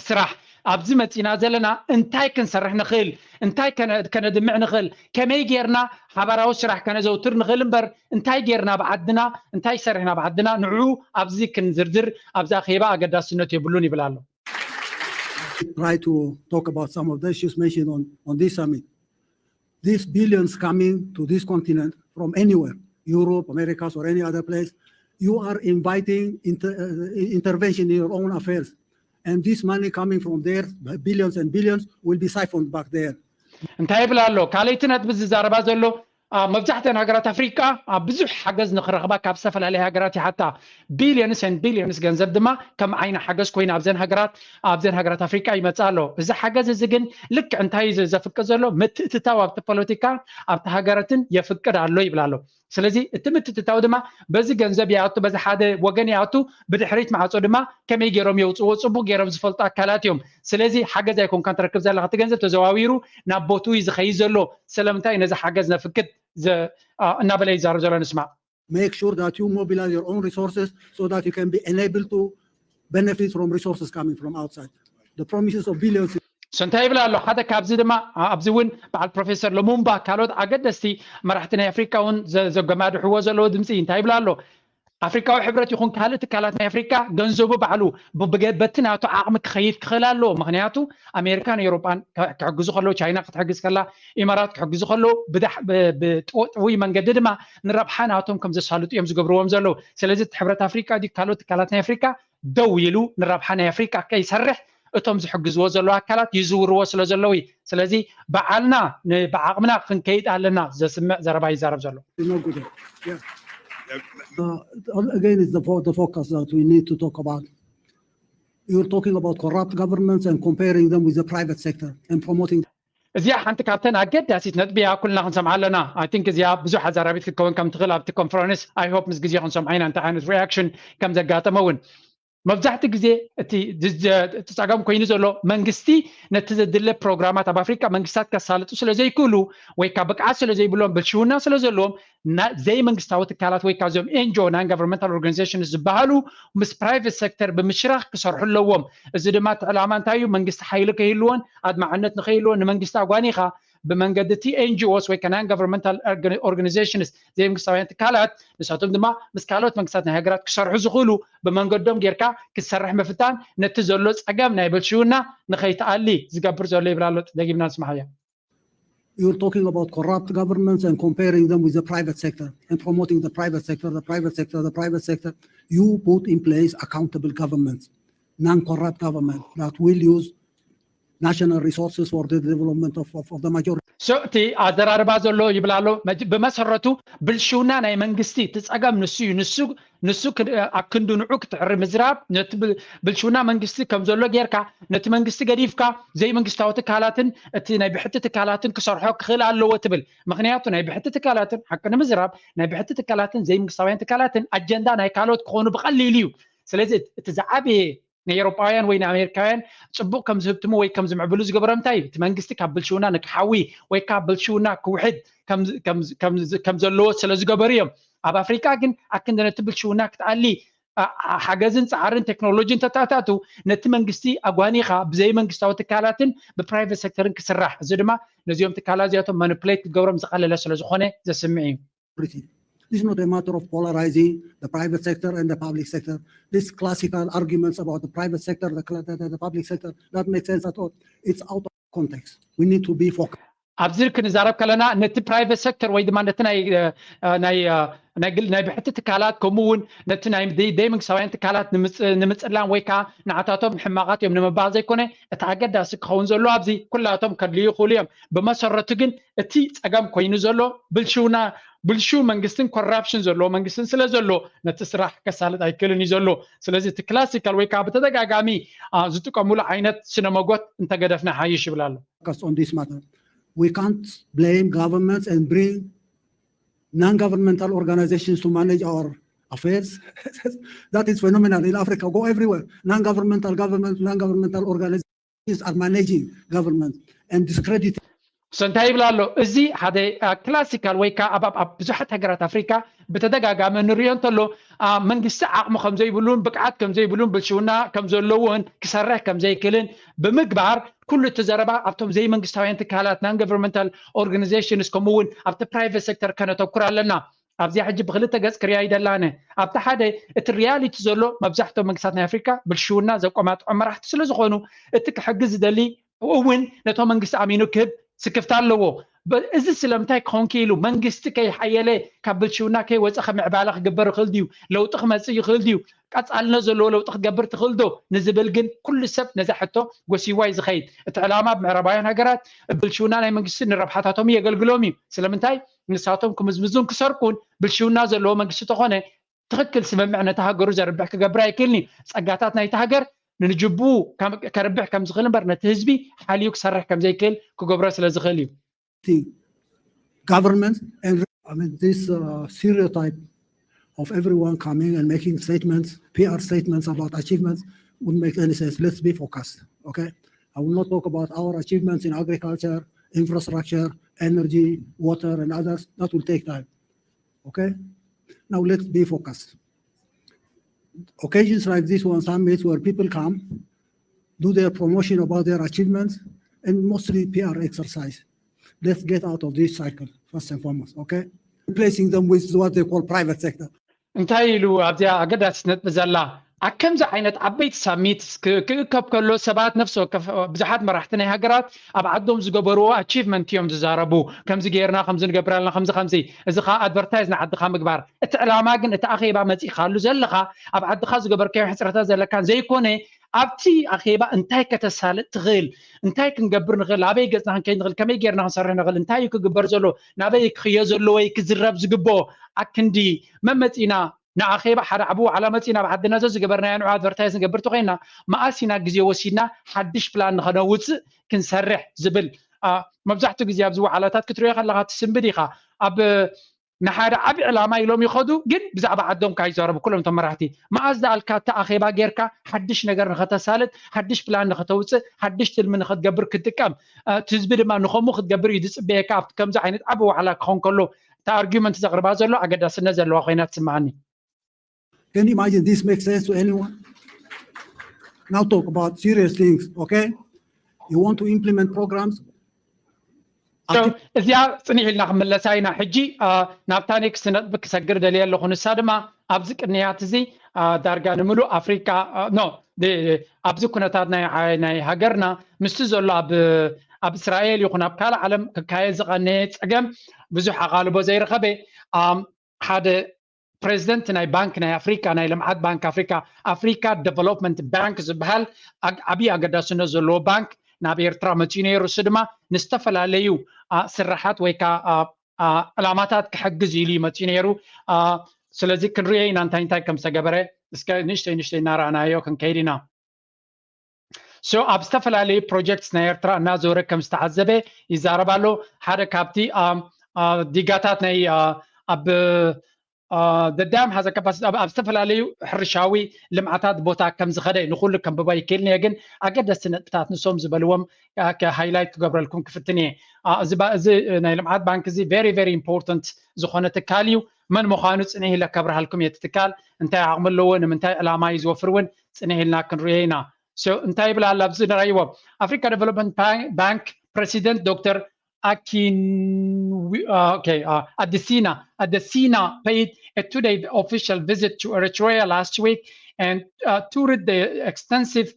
ስራሕ ኣብዚ መፂና ዘለና እንታይ ክንሰርሕ ንኽእል፣ እንታይ ከነድምዕ ንኽእል፣ ከመይ ጌርና ሓባራዊ ስራሕ ከነዘውትር ንኽእል እምበር እንታይ ጌርና ብዓድና እንታይ ሰሪሕና ብዓድና ንዑ ኣብዚ ክንዝርዝር ኣብዚ ኣኼባ ኣገዳስነት የብሉን ይብል ኣሎ። Try to talk about some of the issues mentioned on, on this summit. These billions coming to this continent from anywhere, Europe, Americas, or any other place, you are inviting inter, uh, intervention in your own affairs. And this money coming from there, billions and billions, will be siphoned back there. እንታይ ይብል ኣሎ? ካልኣይቲ ነጥቢ ዝዛረባ ዘሎ መብዛሕተን ሃገራት ኣፍሪቃ ብዙሕ ሓገዝ ንክረኽባ ካብ ዝተፈላለየ ሃገራት ይሓታ። ቢልዮንስ ን ቢልዮንስ ገንዘብ ድማ ከም ዓይኒ ሓገዝ ኮይኑ ኣብዘን ሃገራት ኣብዘን ሃገራት ኣፍሪቃ ይመፅእ ኣሎ። እዚ ሓገዝ እዚ ግን ልክዕ እንታይ እዩ ዘፍቅድ ዘሎ? ምትእትታው ኣብቲ ፖለቲካ ኣብቲ ሃገራትን የፍቅድ ኣሎ ይብል ኣሎ። ስለዚ እቲ ምትእትታው ድማ በዚ ገንዘብ ይኣቱ፣ በዚ ሓደ ወገን ይኣቱ፣ ብድሕሪት ማዕፆ ድማ ከመይ ገይሮም የውፅዎ ፅቡቅ ገይሮም ዝፈልጡ ኣካላት እዮም። ስለዚ ሓገዝ ኣይኮንካን ትረክብ ዘለካ፣ እቲ ገንዘብ ተዘዋዊሩ ናብ ቦትኡ እዩ ዝኸይድ ዘሎ። ስለምንታይ ነዚ ሓገዝ ነፍቅድ እናበለ ይዛረብ ዘሎ ንስማዕ። Make sure that you mobilize your own resources so that you can be enabled to benefit from resources coming from outside. The promises of billions. So እንታይ ይብል ኣሎ ሓደ ካብዚ ድማ ኣብዚ እውን በዓል ፕሮፌሰር ሉሙምባ ካልኦት ኣገደስቲ መራሕቲ ናይ ኣፍሪካ እውን ዘገማድሕዎ ዘለዎ ድምፂ እንታይ ይብል ኣሎ? ኣፍሪካዊ ሕብረት ይኹን ካልእ ትካላት ናይ ኣፍሪካ ገንዘቡ ባዕሉ በቲ ናቱ ዓቕሚ ክኸይድ ክኽእል ኣለዎ። ምክንያቱ ኣሜሪካን ኤውሮጳን ክሕግዙ ከለዉ፣ ቻይና ክትሕግዝ ከላ፣ ኢማራት ክሕግዙ ከለዉ ብጥውይ መንገዲ ድማ ንረብሓ ናቶም ከም ዘሳልጡ እዮም ዝገብርዎም ዘለዉ። ስለዚ እቲ ሕብረት ኣፍሪካ ድዩ ካልኦት ትካላት ናይ ኣፍሪካ ደው ኢሉ ንረብሓ ናይ ኣፍሪካ ከይሰርሕ እቶም ዝሕግዝዎ ዘለዉ ኣካላት ይዝውርዎ ስለ ዘለዉ እዩ። ስለዚ በዓልና ብዓቕምና ክንከይድ ኣለና ዘስምዕ ዘረባ ይዛረብ ዘሎ። Again, it's the focus that we need to talk about. You're talking about corrupt governments and comparing them with the private sector and promoting. እዚኣ ሓንቲ ካብተን ኣገዳሲት ነጥቢ እያ፣ ኩልና ክንሰምዓ ኣለና። I think እዚኣ ብዙሕ ኣዛራቢት ክትከውን ከም ትኽእል ኣብቲ ኮንፈረንስ I hope ምስ ግዜ ክንሰምዖ ኢና እንታይ ዓይነት ሪኣክሽን ከም ዘጋጠመ እውን። መብዛሕትኡ ግዜ እቲ ጸገም ኮይኑ ዘሎ መንግስቲ ነቲ ዘድለ ፕሮግራማት ኣብ ኣፍሪካ መንግስታት ከሳልጡ ስለ ዘይክእሉ ወይ ካብ ብቅዓት ስለ ዘይብሎም ብልሽውና ስለ ዘለዎም ዘይመንግስታዊ ትካላት ወይ ካብዞም ኤንጂኦ non governmental organizations ዝበሃሉ ምስ ፕራይቬት ሴክተር ብምሽራክ ክሰርሑ ኣለዎም። እዚ ድማ እቲ ዕላማ እንታይ እዩ? መንግስቲ ሓይሊ ከይህልዎን ኣድማዕነት ንከይህልዎን ንመንግስቲ ኣጓኒኻ ብመንገዲ እቲ ኤንጂኦስ ወይ non governmental organizations ዘይመንግስታውያን ትካላት ንሳቶም ድማ ምስ ካልኦት መንግስታት ናይ ሃገራት ክሰርሑ ዝኽእሉ ብመንገዶም ጌርካ ክትሰርሕ ምፍታን ነቲ ዘሎ ጸገም ናይ ብልሽውና ንኸይትኣሊ ዝገብር ዘሎ ይብል ኣሎ። ደጊምና ንስማዓዮ። You're talking about corrupt governments and comparing them with the private sector and promoting the private sector, the private sector, the private sector. You put in place accountable governments, non-corrupt government that will use national resources for the development of, of, of the majority. So እቲ ኣዘራርባ ዘሎ ይብል ኣሎ። ብመሰረቱ ብልሽውና ናይ መንግስቲ እቲ ጸገም ንሱ እዩ። ንሱ ንሱ ኣብ ክንዲ ንዑ ክትዕሪ ምዝራብ ነቲ ብልሽውና መንግስቲ ከም ዘሎ ጌርካ ነቲ መንግስቲ ገዲፍካ ዘይመንግስታዊ ትካላትን እቲ ናይ ብሕቲ ትካላትን ክሰርሖ ክኽእል ኣለዎ ትብል። ምክንያቱ ናይ ብሕቲ ትካላትን ሓቂ ንምዝራብ ናይ ብሕቲ ትካላትን ዘይመንግስታውያን ትካላትን ኣጀንዳ ናይ ካልኦት ክኾኑ ብቐሊሉ እዩ። ስለዚ እቲ ዝዓበየ ናይ ኤውሮጳውያን ወይ ንኣሜሪካውያን ጽቡቕ ከም ዝህብትሙ ወይ ከም ዝምዕብሉ ዝገበሮም እንታይ እዩ? እቲ መንግስቲ ካብ ብልሽውና ንክሓዊ ወይ ካብ ብልሽውና ክውሕድ ከም ዘለዎ ስለ ዝገበሩ እዮም። ኣብ ኣፍሪካ ግን ኣክንዲ ነቲ ብልሽውና ክትኣሊ ሓገዝን ፃዕርን ቴክኖሎጂን ተታታቱ ነቲ መንግስቲ ኣጓኒኻ ብዘይ መንግስታዊ ትካላትን ብፕራይቨት ሴክተርን ክስራሕ፣ እዚ ድማ ነዚኦም ትካላት እዚኣቶም ማኒፕሌት ክትገብሮም ዝቐለለ ስለዝኾነ ዘስምዕ እዩ። This is not a matter of polarizing the private sector and the public sector. This classical arguments about the private sector, the, the, the public sector, that makes sense at all. It's out of context. We need to be focused. ኣብዚ ክንዛረብ ከለና ነቲ ፕራይቨት ሴክተር ወይ ድማ ነቲ ናይ ብሕቲ ትካላት ከምኡ እውን ነቲ ናይ ደይ መንግስታውያን ትካላት ንምፅላም ወይ ከዓ ንዓታቶም ሕማቓት እዮም ንምባል ዘይኮነ፣ እቲ ኣገዳሲ ክኸውን ዘሎ ኣብዚ ኩላቶም ከድልዩ ይኽእሉ እዮም። ብመሰረቱ ግን እቲ ፀገም ኮይኑ ዘሎ ብልሽውና ብልሹ መንግስትን ኮራፕሽን ዘለዎ መንግስትን ስለ ዘሎ ነቲ ስራሕ ከሳልጥ ኣይክእልን እዩ ዘሎ። ስለዚ እቲ ክላሲካል ወይ ከዓ ብተደጋጋሚ ዝጥቀሙሉ ዓይነት ስነ መጎት እንተገደፍና ሓይሽ ይብል ኣሎ። We can't blame governments and bring non-governmental organizations to manage our affairs. That is phenomenal in Africa. Go everywhere. Non-governmental government, non-governmental organizations are managing government and discrediting. So እንታይ ይብል ኣሎ? እዚ ሓደ ክላሲካል ወይ ከዓ ኣብ ብዙሓት ሃገራት ኣፍሪካ ብተደጋጋሚ ንሪኦ እንተሎ መንግስቲ ዓቕሚ ከምዘይብሉን ብቅዓት ከምዘይብሉን ብልሽውና ከምዘለዎን ክሰርሕ ከምዘይክልን ብምግባር ኩሉ እቲ ዘረባ ኣብቶም ዘይመንግስታውያን ትካላት non governmental organizations ከምኡ እውን ኣብቲ ፕራይቨት ሴክተር ከነተኩር ኣለና። ኣብዚኣ ሕጂ ብክልተ ገፅ ክሪኣ ይደላነ። ኣብቲ ሓደ እቲ ሪያሊቲ ዘሎ መብዛሕትኦም መንግስታት ናይ ኣፍሪካ ብልሽውና ዘቆማጥዖም መራሕቲ ስለዝኾኑ እቲ ክሕግዝ ዝደሊ እውን ነቶም መንግስቲ ኣሚኑ ክህብ ስክፍታ ኣለዎ። እዚ ስለምንታይ ክኸውን ክኢሉ? መንግስቲ ከይሓየለ ካብ ብልሽውና ከይወፀ ከምዕባለ ክግበር ይኽእል ድዩ? ለውጢ ክመፅእ ይኽእል ድዩ? ቀፃልነት ዘለዎ ለውጢ ክትገብር ትኽእል ዶ ንዝብል ግን ኩሉ ሰብ ነዛ ሕቶ ጎሲዋ እዩ ዝኸይድ። እቲ ዕላማ ብምዕራባውያን ሃገራት ብልሽውና ናይ መንግስቲ ንረብሓታቶም የገልግሎም እዩ። ስለምንታይ ንሳቶም ክምዝምዙን ክሰርቁን ብልሽውና ዘለዎ መንግስቲ ተኾነ ትኽክል ስምምዕ ነቲ ሃገሩ ዘርብሕ ክገብር ኣይክእልን እዩ። ፀጋታት ናይቲ ሃገር ንጅቡ ከርብሕ ከም ዝኽእል እምበር ነቲ ህዝቢ ሓልዩ ክሰርሕ ከም ዘይክእል ክገብሮ ስለ ዝኽእል እዩ። Government and I mean this uh, stereotype of everyone coming and making statements, P R statements about achievements wouldn't make any sense. Let's be focused, okay? I will not talk about our achievements in agriculture, infrastructure, energy, water, and others. That will take time. Okay? Now let's be focused. Occasions like this one, summits where people come, do their promotion about their achievements, and mostly P R exercise. Let's get out of this cycle, first and foremost, okay? Replacing them with what they call private sector. እንታይ ኢሉ ኣብዚኣ ኣገዳሲት ነጥቢ ዘላ ኣብ ከምዚ ዓይነት ዓበይቲ ሳሚት ክእከብ ከሎ ሰባት ነፍሲ ወከፍ ብዙሓት መራሕቲ ናይ ሃገራት ኣብ ዓዶም ዝገበርዎ ኣቺቭመንት እዮም ዝዛረቡ። ከምዚ ገይርና ከምዚ ንገብር ኣለና ከምዚ ከምዚ እዚ ከዓ ኣድቨርታይዝ ንዓድኻ ምግባር። እቲ ዕላማ ግን እቲ ኣኼባ መፂእኻሉ ዘለኻ ኣብ ዓድኻ ዝገበርካዮ ሕፅረታት ዘለካን ዘይኮነ ኣብቲ ኣኼባ እንታይ ከተሳልጥ ትኽእል፣ እንታይ ክንገብር ንኽእል፣ ኣበይ ገፅና ክንከይድ ንኽእል፣ ከመይ ጌርና ክንሰርሕ ንኽእል፣ እንታይ እዩ ክግበር ዘሎ፣ ናበይ ክኽዮ ዘለዎ ወይ ክዝረብ ዝግብኦ ኣክንዲ መመፂና ንኣኼባ ሓደ ዓቢ ዋዕላ መፂና ኣብ ዓድና ዘዝገበርናዮ ንዑ ኣድቨርታይዝ ንገብር ተኮይና መኣስ ኢና ግዜ ወሲድና ሓድሽ ፕላን ንኸነውፅእ ክንሰርሕ ዝብል መብዛሕትኡ ግዜ ኣብዚ ዋዕላታት ክትሪኦ ከለካ ትስንብድ ኢኻ ኣብ ንሓደ ዓብ ዕላማ ኢሎም ይኸዱ ግን ብዛዕባ ዓዶም ካይዛረቡ ኩሎም እቶም መራሕቲ መኣስ ዝኣልካ እቲ ኣኼባ ጌርካ ሓድሽ ነገር ንኸተሳልጥ ሓድሽ ፕላን ንኸተውፅእ ሓድሽ ትልሚ ንኸትገብር ክትጥቀም እቲ ህዝቢ ድማ ንኸምኡ ክትገብር እዩ ዝፅበየካ ኣብቲ ከምዚ ዓይነት ዓብ ዋዕላ ክኾን ከሎ እቲ ኣርጊመንት ዘቕርባ ዘሎ ኣገዳስነት ዘለዋ ኮይና ትስምዓኒ Can you imagine this makes sense to anyone? Now talk about serious things, okay? You want to implement programs? እዚኣ ፅኒሕ ኢልና ክምለሳ ኢና ሕጂ ናብታ ኔክስት ነጥቢ ክሰግር ደልየ ኣለኹ ንሳ ድማ ኣብዚ ቅንያት እዚ ዳርጋ ንምሉእ ኣፍሪካ ኖ ኣብዚ ኩነታት ናይ ሃገርና ምስቲ ዘሎ ኣብ እስራኤል ይኹን ኣብ ካልእ ዓለም ክካየድ ዝቐነየ ፀገም ብዙሕ ኣቓልቦ ዘይረኸበ ሓደ ፕሬዚደንት ናይ ባንክ ናይ ኣፍሪካ ናይ ልምዓት ባንክ ኣፍሪካ ኣፍሪካ ዴቨሎፕመንት ባንክ ዝበሃል ዓብዪ ኣገዳስነት ዘለዎ ባንክ ናብ ኤርትራ መፂኡ ነይሩ። እሱ ድማ ንዝተፈላለዩ ስራሓት ወይ ከዓ ዕላማታት ክሕግዝ ኢሉ እዩ መፂኡ ነይሩ። ስለዚ ክንሪኦ ኢና እንታይ እንታይ ከም ዝተገበረ እስከ ንእሽተይ ንእሽተይ እናረኣናዮ ክንከይድ ኢና። ሶ ኣብ ዝተፈላለዩ ፕሮጀክትስ ናይ ኤርትራ እናዞረ ከም ዝተዓዘበ ይዛረብ ኣሎ። ሓደ ካብቲ ዲጋታት ናይ ኣብ the dam has a capacity ኣብ ዝተፈላለዩ ሕርሻዊ ልምዓታት ቦታ ከም ዝኸደ ንኩሉ ከንብባ ይክእል እየ፣ ግን ኣገደስቲ ነጥብታት ንሶም ዝበልዎም ሃይላይት ክገብረልኩም ክፍትን እየ። እዚ ናይ ልምዓት ባንክ እዚ very very important ዝኾነ ትካል እዩ። መን ምዃኑ ፅንሕ ኢለ ከብርሃልኩም እየ። እቲ ትካል እንታይ ዓቕሚ ኣለዎ፣ ንምንታይ ዕላማ እዩ ዝወፍር እውን ፅንሕ ኢልና ክንሪኦ ኢና። እንታይ ይብል ኣሎ ኣብዚ ንረይዎ? Africa Development Bank President Doctor Akin, uh, okay, uh, Adesina, Adesina paid a two-day official visit to Eritrea last week and uh, toured the extensive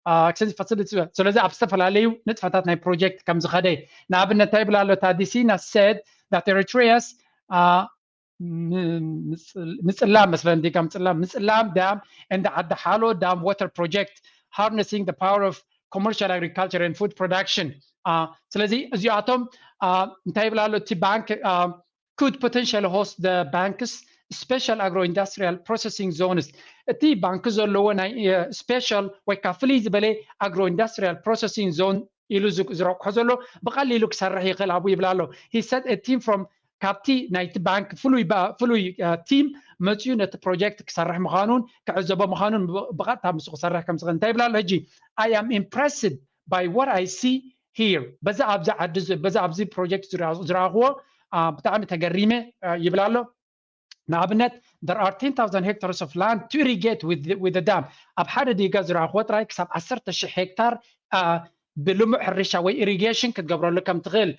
uh, extensive facilities. ስለዚ ኣብ ዝተፈላለዩ ንጥፈታት ናይ ፕሮጀክት ከም ዝኸደ ንኣብነት እንታይ ይብል ኣሎ? Adesina said that Eritrea's uh, ምጽላም መስለን ዲጋ ምጽላም ምጽላም dam and ዓዲ ሓሎ dam water project harnessing the power of commercial agriculture and food production. ስለዚ እዚኣቶም እንታይ ይብል ኣሎ እቲ ባንክ? Could potentially host the bank's special agro-industrial processing zones. እቲ ባንክ ዘለዎ ናይ special ወይ ከዓ ፍልይ ዝበለ agro-industrial processing zone ኢሉ ዝረቁሖ ዘሎ ብቐሊሉ ክሰርሕ ይኽእል ኣብኡ ይብል ኣሎ። He said a team from ካብቲ ናይቲ ባንክ ፍሉይ ፍሉይ ቲም መፅኡ ነቲ ፕሮጀክት ክሰርሕ ምዃኑን ክዕዘቦ ምዃኑን ብቐጥታ ምስኡ ክሰርሕ ከም ዝኽእል እንታይ ይብል ኣሎ? ሕጂ I am impressed by what I see here. በዛ ኣብዚ ዓዲ በዛ ኣብዚ ፕሮጀክት ዝረኣኽዎ ብጣዕሚ ተገሪመ ይብል ኣሎ። ንኣብነት there are ten thousand hectares of land to irrigate with the dam. ኣብ ሓደ ዲጋ ዝረኣኽዎ ጥራይ ክሳብ ዓሰርተ ሽሕ ሄክታር ብልሙዕ ሕርሻ ወይ ኢሪጌሽን ክትገብረሉ ከም ትኽእል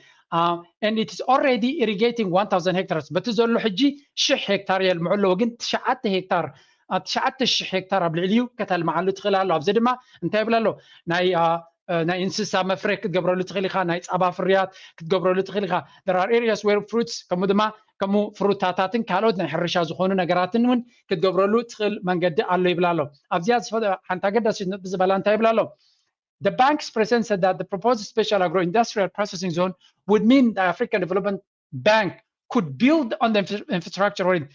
and it is already irrigating one thousand hectares። በቲ ዘሎ ሕጂ ሽሕ ሄክታር የልምዑ ኣለዉ፣ ግን ትሽዓተ ሄክታር ትሽዓተ ሽሕ ሄክታር ኣብ ልዕሊኡ ከተልምዓሉ ትኽእል ኣሎ። ኣብዚ ድማ እንታይ ይብል ኣሎ? ናይ ናይ እንስሳ መፍረ ክትገብረሉ ትኽእል ኢኻ። ናይ ፃባ ፍርያት ክትገብረሉ ትኽእል ኢኻ። There are areas where fruits ከምኡ ድማ ከምኡ ፍሩታታትን ካልኦት ናይ ሕርሻ ዝኾኑ ነገራትን እውን ክትገብረሉ ትኽእል መንገዲ ኣሎ ይብል ኣሎ። ኣብዚኣ ሓንቲ ኣገዳሲት ነጥቢ ዝበላ እንታይ ይብል ኣሎ? The bank's president said that the proposed special agro-industrial processing zone would mean the African Development Bank could build on the infrastructure already.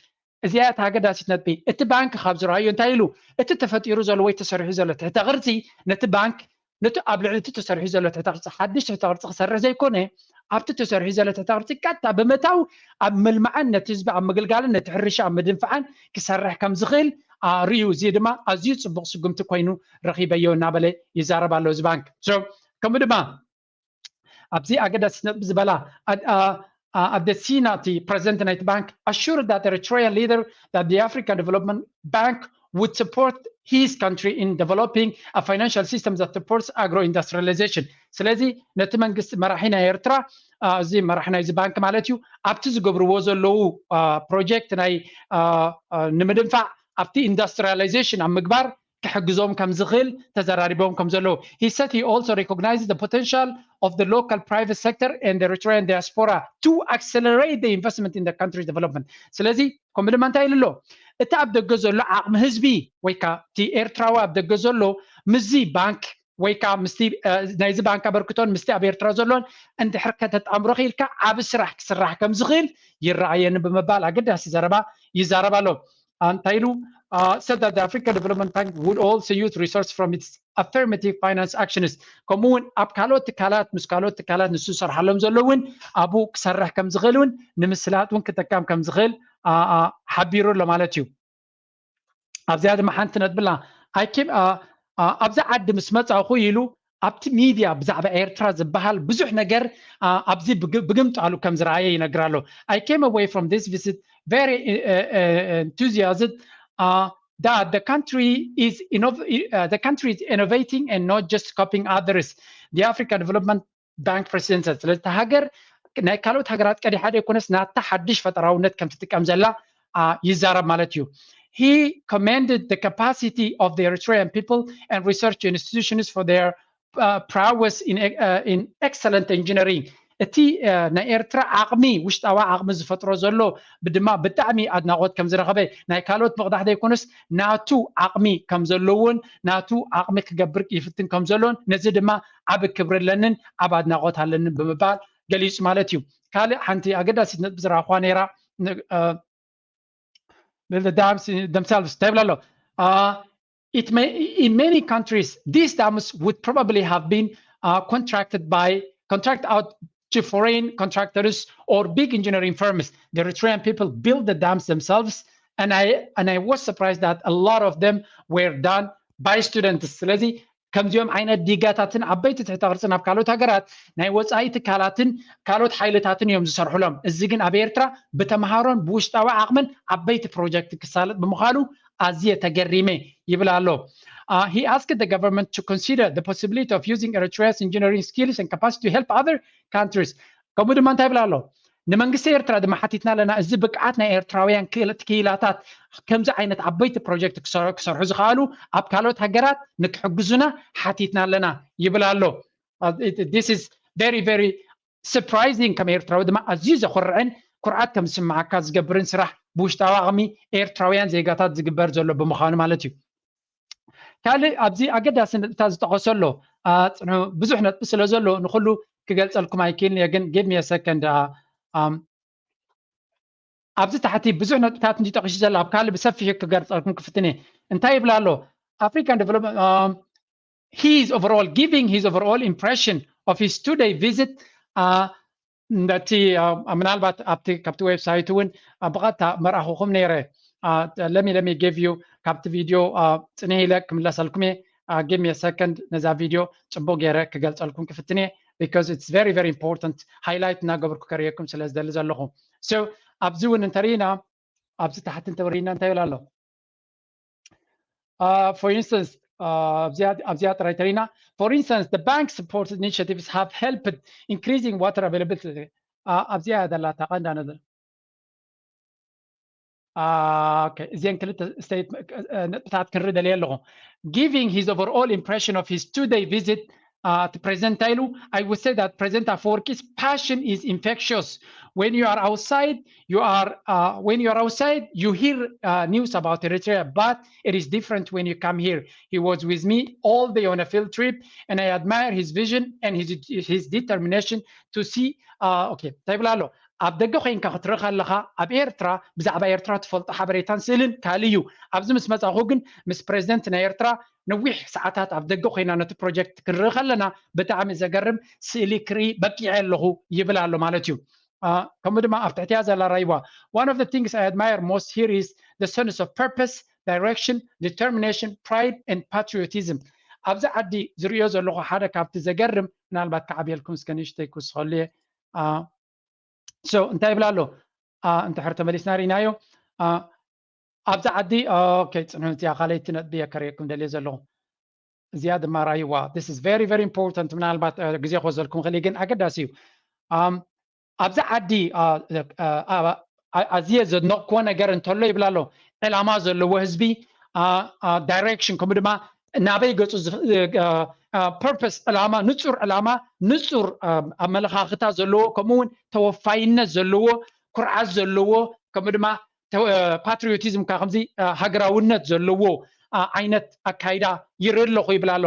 እዚኣ እታ ኣገዳሲት ነጥቢ። እቲ ባንክ ካብ ዝረኣዮ እንታይ ኢሉ? እቲ ተፈጢሩ ዘሎ ወይ ተሰሪሑ ዘሎ ትሕተ ቅርፂ ነቲ ባንክ ነቲ ኣብ ልዕሊ እቲ ተሰሪሑ ዘሎ ትሕተ ቅርፂ ሓድሽ ትሕተ ቅርፂ ክሰርሕ ዘይኮነ ኣብቲ ተሰሪሑ ዘሎ ትሕተ ቅርፂ ቀጥታ ብምእታው ኣብ ምልማዕን ነቲ ህዝቢ ኣብ ምግልጋልን ነቲ ሕርሻ ኣብ ምድንፋዕን ክሰርሕ ከም ዝኽእል ርእዩ። እዚ ድማ ኣዝዩ ፅቡቕ ስጉምቲ ኮይኑ ረኺበዮ እናበለ ይዛረብ ኣሎ እዚ ባንክ። ከምኡ ድማ ኣብዚ ኣገዳሲት ነጥቢ ዝበላ Adesina እቲ ፕረዚደንት ናይቲ ባንክ assured that Eritrean leader that the African Development Bank would support his country in developing a financial system that supports agro-industrialization. ስለዚ ነቲ መንግስቲ መራሒ ናይ ኤርትራ እዚ መራሒ ናይዚ ባንክ ማለት እዩ ኣብቲ ዝገብርዎ ዘለዉ ፕሮጀክት ናይ ንምድንፋዕ ኣብቲ ኢንዱስትሪያላይዜሽን ኣብ ምግባር ክሕግዞም ከም ዝኽእል ተዘራሪቦም ከም ዘለዉ። He said he also recognizes the potential of the local private sector and the Eritrean diaspora to accelerate the investment in the country's development. ስለዚ ከምኡ ድማ እንታይ ኢሉ ኣሎ? እቲ ኣብ ደገ ዘሎ ዓቕሚ ህዝቢ ወይ ከዓ እቲ ኤርትራዊ ኣብ ደገ ዘሎ ምስዚ ባንክ ወይ ከዓ ምስቲ ናይዚ ባንክ ኣበርክቶን ምስቲ ኣብ ኤርትራ ዘሎን እንድሕር ከተጣምሮ ክኢልካ ዓብ ስራሕ ክስራሕ ከም ዝኽእል ይረኣየኒ ብምባል ኣገዳሲ ዘረባ ይዛረብ ኣሎ። እንታይ ኢሉ? Said that the African Development Bank would also use resources from its affirmative finance actions. ከምኡ እውን ኣብ ካልኦት ትካላት ምስ ካልኦት ትካላት ንሱ ዝሰርሓሎም ዘሎ እውን ኣብኡ ክሰርሕ ከም ዝኽእል እውን ንምስላጥ እውን ክጠቀም ከም ዝኽእል ሓቢሩ ኣሎ ማለት እዩ። ኣብዚኣ ድማ ሓንቲ ነጥብላ ኣይኪም ኣብዚ ዓዲ ምስ መፃኹ ኢሉ ኣብቲ ሚድያ ብዛዕባ ኤርትራ ዝበሃል ብዙሕ ነገር ኣብዚ ብግምጣሉ ከም ዝረኣየ ይነግር ኣሎ። I came away from this visit very enthusiastic that the country is the country is innovating and not just copying others. The African Development Bank president said ስለዚ እታ ሃገር ናይ ካልኦት ሃገራት ቀዲሓ ዘይኮነስ ናታ ሓድሽ ፈጠራውነት ከም ትጥቀም ዘላ ይዛረብ ማለት እዩ። He commended the capacity of the Eritrean people and research institutions for their uh, prowess in, uh, in excellent engineering. እቲ ናይ ኤርትራ ዓቕሚ ውሽጣዊ ዓቕሚ ዝፈጥሮ ዘሎ ድማ ብጣዕሚ ኣድናቖት ከም ዝረኸበ ናይ ካልኦት ምቕዳሕ ዘይኮነስ ናቱ ዓቕሚ ከም ዘለዎን ናቱ ዓቕሚ ክገብር ይፍትን ከም ዘለዎን ነዚ ድማ ዓቢ ክብሪ ኣለንን ዓብ ኣድናቖት ኣለንን ብምባል ገሊጹ ማለት እዩ። ካልእ ሓንቲ ኣገዳሲት ነጥቢ ዝረኣኹዋ ነይራ the dams themselves እንታይ ይብል ኣሎ? It may, in many countries, these dams would probably have been uh, contracted by contract out to foreign contractors or big engineering firms. The Eritrean people built the dams themselves, and I and I was surprised that a lot of them were done by students. ስለዚ ከምዚኦም ዓይነት ዲጋታትን ዓበይቲ ትሕተ ቅርጽን ኣብ ካልኦት ሃገራት ናይ ወጻኢ ትካላትን ካልኦት ሓይልታትን እዮም ዝሰርሕሎም። እዚ ግን ኣብ ኤርትራ ብተምሃሮን ብውሽጣዊ ዓቕምን ዓበይቲ ፕሮጀክት ክሳለጥ ብምዃኑ ኣዝየ ተገሪመ ይብል ኣሎ። Uh, he asked the government to consider the possibility of using Eritrea's engineering skills and capacity to help other countries. ከምኡ ድማ እንታይ ይብል ኣሎ? ንመንግስቲ ኤርትራ ድማ ሓቲትና ኣለና፣ እዚ ብቅዓት ናይ ኤርትራውያን ክኢላታት ከምዚ ዓይነት ዓበይቲ ፕሮጀክት ክሰርሑ ዝኽኣሉ ኣብ ካልኦት ሃገራት ንክሕግዙና ሓቲትና ኣለና ይብል ኣሎ። This is very very surprising። ከም ኤርትራዊ ድማ ኣዝዩ ዘኹርዕን ኩርዓት ከም ዝስምዓካ ዝገብርን ስራሕ ብውሽጣዊ ዓቕሚ ኤርትራውያን ዜጋታት ዝግበር ዘሎ ብምዃኑ ማለት እዩ። ካልእ ኣብዚ ኣገዳሲ ነጥብታት ዝጠቐሰሎ ብዙሕ ነጥቢ ስለ ዘሎ ንኩሉ ክገልጸልኩም ኣይክእልን እየ፣ ግን give me a second። ኣብዚ ታሕቲ ብዙሕ ነጥብታት እንጂ ጠቂሱ ዘሎ ኣብ ካልእ ብሰፊሑ ክገልጸልኩም ክፍትን እየ። እንታይ ይብል ኣሎ? African development, um, he is overall giving his overall impression of his two-day visit. ነቲ ምናልባት ኣብቲ ካብቲ ዌብሳይት እውን ብቐጥታ መርኣኹኹም ነይረ። Let me let me give you ካብቲ ቪድዮ ጽንሕ ኢለ ክምለሰልኩም እየ። Give me a second፣ ነዛ ቪድዮ ጽቡቅ ገይረ ክገልጸልኩም ክፍትን እየ፣ because it's very very important። ሃይላይት እናገበርኩ ከርእየኩም ስለ ዝደሊ ዘለኹ። So ኣብዚ እውን እንተርኢና፣ ኣብዚ ታሕቲ እንተወሪድና እንታይ ይብል ኣሎ? Uh, for instance, uh, ኣብዚኣ ኣብዚኣ ጥራይ ተሪና። For instance, the bank support initiatives have helped increasing water availability. Uh, ኣብዚኣ እያ ዘላታ ቀንዳ ነገር። Uh, okay፣ እዚአን ክልተ ስቴት ነጥብታት ክንርኢ ደልየ ኣለኹ። Giving his overall impression of his two-day visit uh, to President Tailu, I would say that President Afwerki's passion is infectious. When you are outside, you are uh, when you are outside, you hear uh, news about Eritrea, but it is different when you come here. He was with me all day on a field trip, and I admire his vision and his his determination to see. Uh, okay, እንታይ ይብል ኣሎ? ኣብ ደገ ኮይንካ ክትርኢ ከለኻ ኣብ ኤርትራ ብዛዕባ ኤርትራ ትፈልጦ ሓበሬታን ስእልን ካልእ እዩ። ኣብዚ ምስ መጻኹ ግን ምስ ፕሬዚደንት ናይ ኤርትራ ነዊሕ ሰዓታት ኣብ ደገ ኮይና ነቲ ፕሮጀክት ክንርኢ ከለና ብጣዕሚ ዘገርም ስእሊ ክርኢ በቂዐ ኣለኹ ይብል ኣሎ ማለት እዩ። ከምኡ ድማ ኣብ ትሕቲያ ዘላ ራይዋ፣ one of the things I admire most here is the sense of purpose, direction, determination, pride and patriotism። ኣብዚ ዓዲ ዝርእዮ ዘለኹ ሓደ ካብቲ ዘገርም፣ ምናልባት ክዓብየልኩም እስከ ንእሽተይ ክውስኸሉ እየ። So እንታይ ይብል ኣሎ? እንድሕር ተመሊስና ርኢናዮ። ኣብዚ ዓዲ okay፣ ጽንሑ፣ እዚኣ ካልኣይቲ ነጥቢ እየ ከርእየኩም ደልየ ዘለኹ። እዚኣ ድማ ራይዋ። This is very very important። ምናልባት ግዜ ክወስደልኩም ክእል ግን ኣገዳሲ እዩ። ኣብዚ ዓዲ ኣዝየ ዘድነቕክዎ ነገር እንተሎ ይብል ኣሎ፣ ዕላማ ዘለዎ ህዝቢ፣ ዳይሬክሽን፣ ከምኡ ድማ ናበይ ገጹ፣ ፐርፐስ፣ ዕላማ፣ ንጹር ዕላማ፣ ንጹር ኣመለኻኽታ ዘለዎ፣ ከምኡ እውን ተወፋይነት ዘለዎ፣ ኩርዓት ዘለዎ፣ ከምኡ ድማ ፓትሪዮቲዝም፣ ከምዚ ሃገራውነት ዘለዎ ዓይነት ኣካይዳ ይርኢ ኣለኹ ይብል ኣሎ።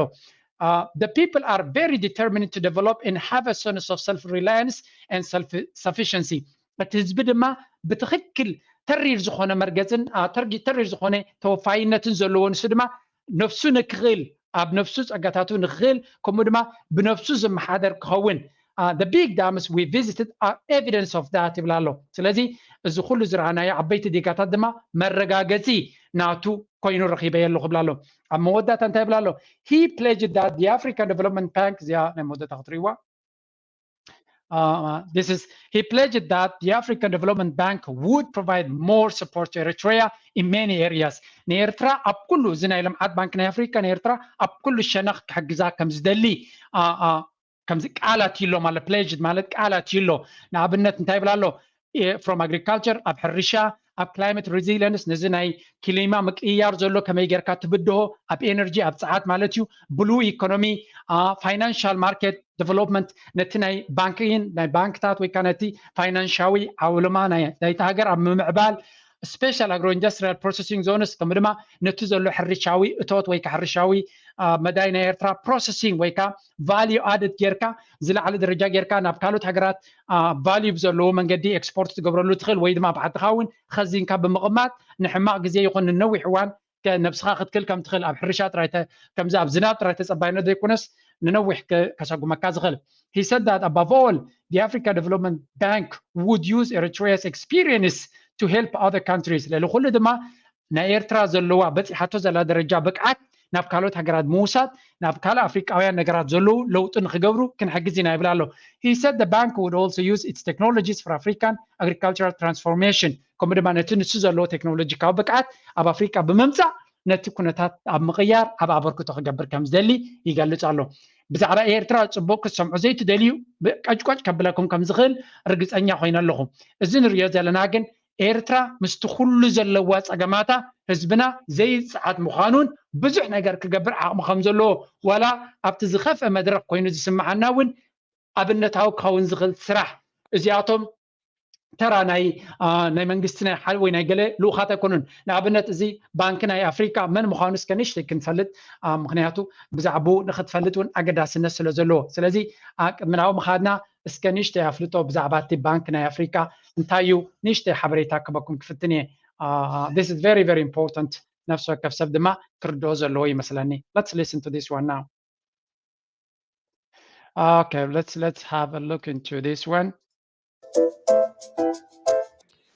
The people are very determined to develop and have a sense of self-reliance and self-sufficiency። እቲ ህዝቢ ድማ ብትኽክል ተሪር ዝኾነ መርገጽን ተሪር ዝኾነ ተወፋይነትን ዘለዎ፣ ንሱ ድማ ነፍሱ ንክኽእል፣ ኣብ ነፍሱ ጸጋታቱ ንክኽእል፣ ከምኡ ድማ ብነፍሱ ዝመሓደር ክኸውን። The big dams we visited are evidence of that ይብል ኣሎ። ስለዚ እዚ ኩሉ ዝረኣናዮ ዓበይቲ ዲጋታት ድማ መረጋገጺ ናቱ ኮይኑ ረኺበዮ ኣለኹ ይብል ኣሎ። ኣብ መወዳእታ እንታይ ይብል ኣሎ? He pledged that the African Development Bank፣ እዚኣ ናይ መወዳእታ ክትርእይዋ። Uh, this is, he pledged that the African Development Bank would provide more support to Eritrea in many areas. ንኤርትራ ኣብ ኩሉ፣ እዚ ናይ ልምዓት ባንክ ናይ ኣፍሪካ ንኤርትራ ኣብ ኩሉ ሸነኽ ክሕግዛ ከም ዝደሊ ከምዚ ቃል ኣትዩ ኣሎ ማለት፣ ፕሌጅድ ማለት ቃል ኣትዩ ኣሎ። ንኣብነት እንታይ ይብል ኣሎ? From agriculture፣ ኣብ ሕርሻ፣ ኣብ ክላይመት ሬዚሊየንስ፣ ነዚ ናይ ክሊማ ምቅይያር ዘሎ ከመይ ጌርካ ትብድሆ፣ ኣብ ኤነርጂ፣ ኣብ ጸዓት ማለት እዩ፣ ብሉ ኢኮኖሚ፣ ፋይናንሻል ማርኬት ዲቨሎፕመንት፣ ነቲ ናይ ባንኪን ናይ ባንክታት ወይ ከዓ ነቲ ፋይናንሻዊ ዓውልማ ናይ ናይቲ ሃገር ኣብ ምምዕባል፣ ስፔሻል ኣግሮ ኢንዱስትሪያል ፕሮሰሲንግ ዞንስ፣ ከምኡ ድማ ነቲ ዘሎ ሕርሻዊ እቶት ወይ ከዓ ሕርሻዊ መዳይ ናይ ኤርትራ ፕሮሰሲንግ ወይ ከዓ ቫልዩ ኣድድ ጌርካ ዝለዓለ ደረጃ ጌርካ ናብ ካልኦት ሃገራት ቫልዩ ብዘለዎ መንገዲ ኤክስፖርት ትገብረሉ ትኽእል፣ ወይ ድማ ብዓድኻ እውን ኸዚንካ ብምቕማጥ ንሕማቕ ግዜ ይኹን ንነዊሕ እዋን ነብስኻ ክትክል ከም ትኽእል ኣብ ሕርሻ ጥራይ ከምዚ ኣብ ዝናብ ጥራይ ተጸባይነት ዘይኮነስ ንነዊሕ ከሰጉመካ ዝኽእል። He said that above all, the Africa Development Bank would use Eritrea's experience to help other countries. ልዕሊ ኩሉ ድማ ናይ ኤርትራ ዘለዋ በጺሓቶ ዘላ ደረጃ ብቅዓት ናብ ካልኦት ሃገራት ምውሳድ ናብ ካልእ ኣፍሪቃውያን ነገራት ዘለዉ ለውጢ ንክገብሩ ክንሕግዝ ኢና ይብል ኣሎ። He said the bank would also use its technologies for African agricultural transformation. ከምኡ ድማ ነቲ ንሱ ዘለዎ ቴክኖሎጂካዊ ብቅዓት ኣብ ኣፍሪቃ ብምምጻእ ነቲ ኩነታት ኣብ ምቕያር ኣብ ኣበርክቶ ክገብር ከም ዝደሊ ይገልጽ ኣሎ። ብዛዕባ ኤርትራ ጽቡቕ ክትሰምዑ ዘይትደልዩ ቀጭቆጭ ከብለኩም ከም ዝኽእል ርግጸኛ ኮይነ ኣለኹ። እዚ ንሪኦ ዘለና ግን ኤርትራ ምስቲ ኩሉ ዘለዋ ጸገማታ ህዝብና ዘይጽዓት ምዃኑን ብዙሕ ነገር ክገብር ዓቕሚ ከም ዘለዎ ዋላ ኣብቲ ዝኸፍአ መድረኽ ኮይኑ ዝስምዓና እውን ኣብነታዊ ክኸውን ዝኽእል ስራሕ እዚኣቶም ተራ ናይ ናይ መንግስቲ ናይ ሓደ ወይ ናይ ገለ ልኡኻት ኣይኮኑን። ንኣብነት እዚ ባንኪ ናይ ኣፍሪካ መን ምዃኑ እስከ ንእሽተይ ክንፈልጥ፣ ምክንያቱ ብዛዕባኡ ንክትፈልጥ እውን ኣገዳስነት ስለ ዘለዎ። ስለዚ ቅድሚ ናብኡ ምኻድና እስከ ንእሽተይ ኣፍልጦ ብዛዕባ እቲ ባንክ ናይ ኣፍሪካ እንታይ እዩ ንእሽተይ ሓበሬታ ክበኩም ክፍትን እየ። This is very very important። ነፍሲ ወከፍ ሰብ ድማ ክርድኦ ዘለዎ ይመስለኒ። Let's listen to this one now. Okay, let's let's have a look into this one.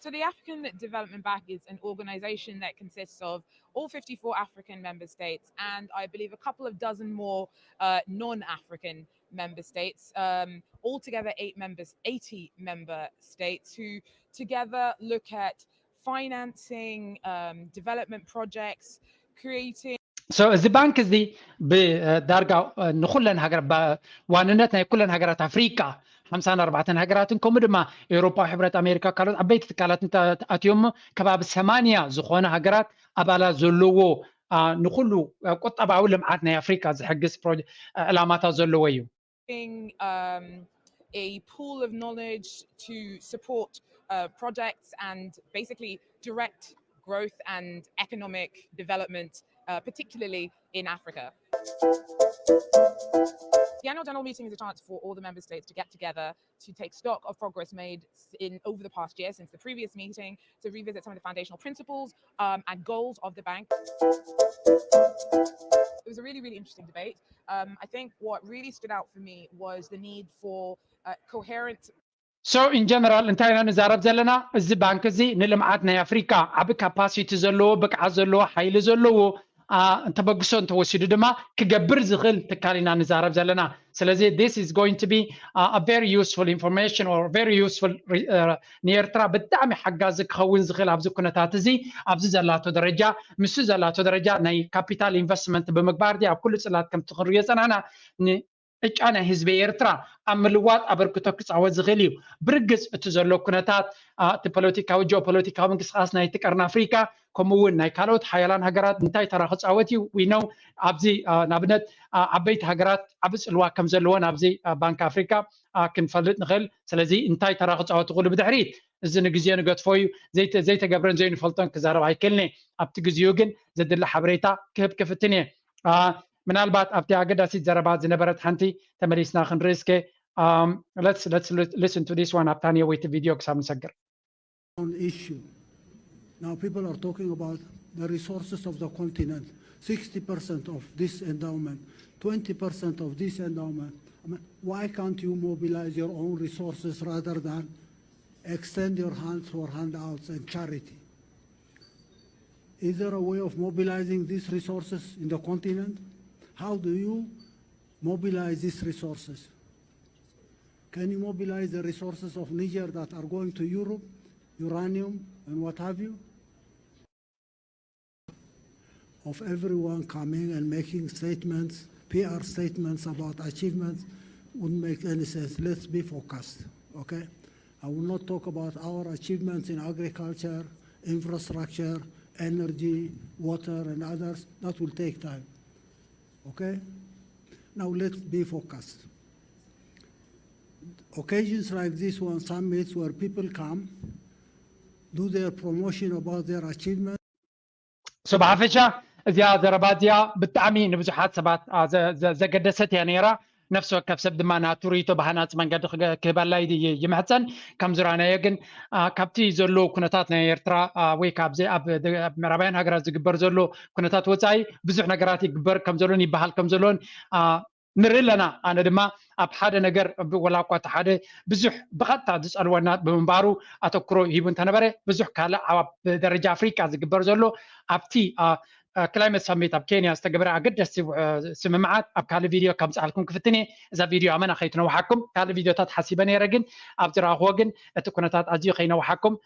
So the African Development Bank is an organization that consists of all fifty-four African member states and I believe a couple of dozen more uh, non-African member states, um, altogether eight members, eighty member states who together look at financing um, development projects, creating So እዚ ባንክ እዚ ብዳርጋ ንኩለን ሃገራት ዋንነት ናይ ኩለን ሃገራት ኣፍሪቃ ሓምሳን ኣርባዕተን ሃገራትን ከምኡ ድማ ኤውሮፓዊ ሕብረት ኣሜሪካ ካልኦት ዓበይቲ ትካላት ኣትዮም ከባቢ ሰማንያ ዝኾነ ሃገራት ኣባላት ዘለዎ ንኩሉ ቁጠባዊ ልምዓት ናይ ኣፍሪካ ዝሕግዝ ዕላማታት ዘለዎ እዩ። um, a pool of knowledge to support uh, projects and basically direct growth and economic development, uh, particularly in Africa. The annual general meeting is a chance for all the member states to get together to take stock of progress made in over the past year since the previous meeting, to revisit some of the foundational principles um, and goals of the bank. It was a really, really interesting debate. Um, I think what really stood out for me was the need for uh, coherent So in general እንታይ ኢና ንዛረብ ዘለና? እዚ ባንክ እዚ ንልምዓት ናይ ኣፍሪካ ዓቢ capacity ዘለዎ፣ ብቅዓት ዘለዎ፣ ሓይሊ ዘለዎ፣ ተበግሶ እንተወሲዱ ድማ ክገብር ዝኽእል ትካል ኢና ንዛረብ ዘለና። ስለዚ this is going to be a very useful information or very useful ንኤርትራ ብጣዕሚ ሓጋዚ ክኸውን ዝኽእል ኣብዚ ኩነታት እዚ ኣብዚ ዘላቶ ደረጃ ምስ ዘላቶ ደረጃ ናይ capital investment ብምግባር ኣብ ኩሉ ጽላት ከምቲ ክንሪኦ ጸናሕና ዕጫ ናይ ህዝቢ ኤርትራ ኣብ ምልዋጥ ኣበርክቶ ክጻወት ዝኽእል እዩ። ብርግጽ እቲ ዘሎ ኩነታት እቲ ፖለቲካዊ ጂኦፖለቲካዊ ምንቅስቃስ ናይቲ ቀርኒ ኣፍሪካ ከምኡ እውን ናይ ካልኦት ሓያላን ሃገራት እንታይ ተራ ክጻወት እዩ we know ኣብዚ ንኣብነት ዓበይቲ ሃገራት ዓቢ ጽልዋ ከም ዘለዎን ኣብዚ ባንክ ኣፍሪካ ክንፈልጥ ንኽእል። ስለዚ እንታይ ተራ ክጻወት ይኽእሉ ብድሕሪት እዚ ንግዜ ንገድፎ እዩ። ዘይተገብረን ዘይንፈልጦን ክዛረብ ኣይክእልን እየ። ኣብቲ ግዜኡ ግን ዘድሊ ሓበሬታ ክህብ ክፍትን እየ። ምናልባት ኣብቲ ኣገዳሲት ዘረባ ዝነበረት ሓንቲ ተመሊስና ክንርኢ እስከ። Let's let's listen to this one ኣብታ ነወይቲ ቪድዮ ክሳብ ንሰግር። Issue. Now people are talking about the resources of the continent. Sixty percent of this endowment, twenty percent of this endowment. I mean, why can't you mobilize your own resources rather than extend your hands for handouts and charity? Is there a way of mobilizing these resources in the continent? How do you mobilize these resources? Can you mobilize the resources of Niger that are going to Europe, uranium and what have you? Of everyone coming and making statements, P R statements about achievements wouldn't make any sense. Let's be focused, okay? I will not talk about our achievements in agriculture, infrastructure, energy, water, and others. That will take time, okay? Now let's be focused. Occasions like this one, summits where people come, do their promotion about their achievements. So ብሓፈሻ እዚኣ ዘረባ እዚኣ ብጣዕሚ ንብዙሓት ሰባት ዘገደሰት እያ ነይራ። ነፍሲ ወከፍ ሰብ ድማ ናቱ ርእይቶ ብሃናፂ መንገዲ ክገ- ክህበላ ይ- ይ- ይምሕፀን። ከም ዝረኣናዮ ግን አ፣ ካብቲ ዘሎ ኩነታት ናይ ኤርትራ አ፣ ወይ ካብዚ ኣብ ደ- ኣብ ምዕራባውያን ሃገራት ዝግበር ዘሎ ኩነታት ወፃኢ ብዙሕ ነገራት ይግበር ከም ዘሎን ይበሃል ከም ዘሎን አ፣ ንርኢ ኣለና። ኣነ ድማ ኣብ ሓደ ነገር ብ- ወላ እኳ እቲ ሓደ ብዙሕ ብቐጥታ ዝፀልወና ብምንባሩ ኣተኩሮ ሂቡ እንተነበረ ብዙሕ ካልእ ኣብ ደረጃ ኣፍሪቃ ዝግበር ዘሎ ኣብቲ አ፣ ክላይመት ሳሚት ኣብ ኬንያ ዝተገበረ ኣገደስቲ ስምምዓት ኣብ ካልእ ቪድዮ ከምፅኣልኩም ክፍትን እየ። እዛ ቪድዮ ኣመና ከይትነውሓኩም ካልእ ቪድዮታት ሓሲበ ነይረ፣ ግን ኣብ ዝረኣኽዎ ግን እቲ ኩነታት ኣዝዩ ከይነውሓኩም